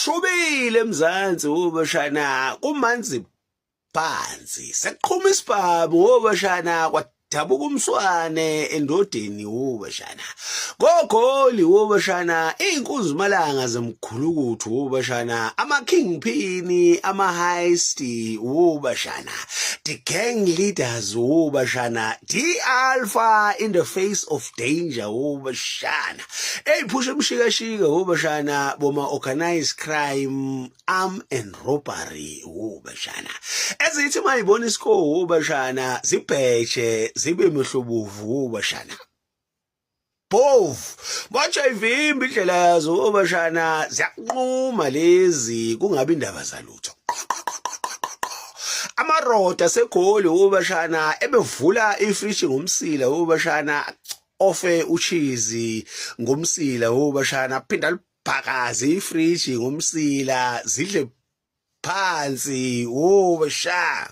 Sekushubile eMzansi wobashana kumanzi phansi sekuqhuma isibhamu wobashana kwadabuka umswane endodeni wobashana kogoli wobashana iy'nkunzi malanga zemkhulukuthu wobashana ama-kingpin ama-heist wobashana the gang leaders wobashana the alpha in the face of danger wobashana eyiphusha imshikashika wobashana boma organized crime arm and robbery wobashana ezithi mayibona isiko wobashana zibheje zibe mehlobovu wobashana bovu batsha ivimba indlela yazo wobashana ziyakunquma lezi kungabi indaba zalutho. Amaroda asegoli wobashana ebevula ifriji ngomsila wobashana ofe ushizi ngomsila wobashana phinda libhakaze ifriji ngomsila zidle phansi wobashana.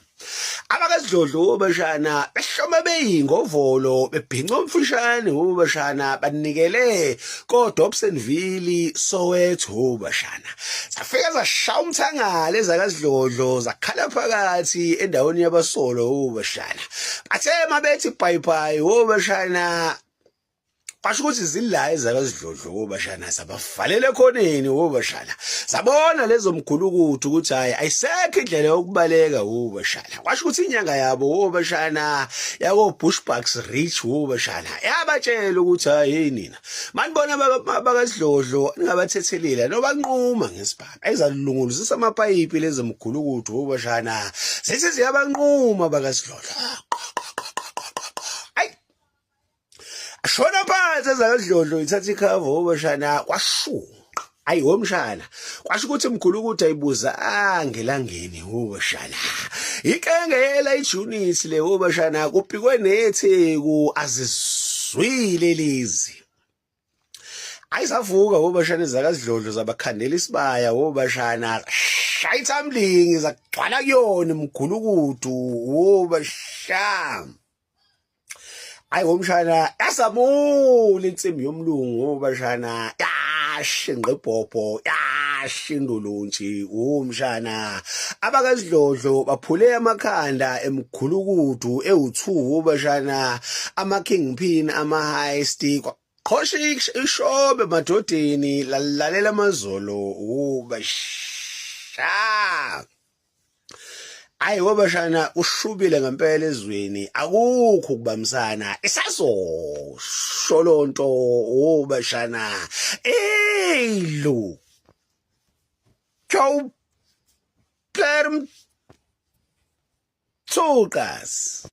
Abakazidlodlo wobashana behloma beyingovolo bebhinca omfushane wobashana banikele koDobsonville Soweto wobashana. Zafika zashaya umthangala ezakazidlodlo zakhala phakathi endaweni yabasolo wobashana. Bathe mabethi bye bye wobashana kwasho ukuthi zila ezakazidlodlo wobashana sabavalele ekhoneni wobashana zabona lezo mgulukudu ukuthi hayi ayisekho indlela yokubaleka wobashana kwasho ukuthi inyanga yabo wobashana yako Bushbucks Rich wobashana yabatshela ukuthi hayi hey nina manibona bakasidlodlo ningabathethelela nobanquma ngesibhamu ayizalunguluzisa amapayipi lezi mgulukudu wobashana zithi ziyabanquma bakasidlodlo. Shona phansi ezakadlodlo ithatha ikhava obashana kwashunqa. Ayi womshana kwasho ukuthi mkhulu ukuthi ayibuza angelangeni wobashana. Ikenge yela ijunisi le wobashana kupikwe netheku azizwile lezi. Ayisavuka wobashana ezakazidlodlo zabakhandela isibaya wobashana shaya ithamlingi zakugcwala kuyona imgulukudu wobashana. Hayi womshana yasamula insimbi yomlungu wobashana yashinqa ibhobho yashinduluntshi womshana abakazidlodlo baphule amakhanda emkhulukudu ewu2 wobashana ama kingpin ama heist qhosha ishobe madodeni lalalela amazolo wobashana. Ayi wobashana ushubile ngempela ezweni akukho ukubambisana isazosho lonto wobashana ey lo Joe Plerm Tsukas.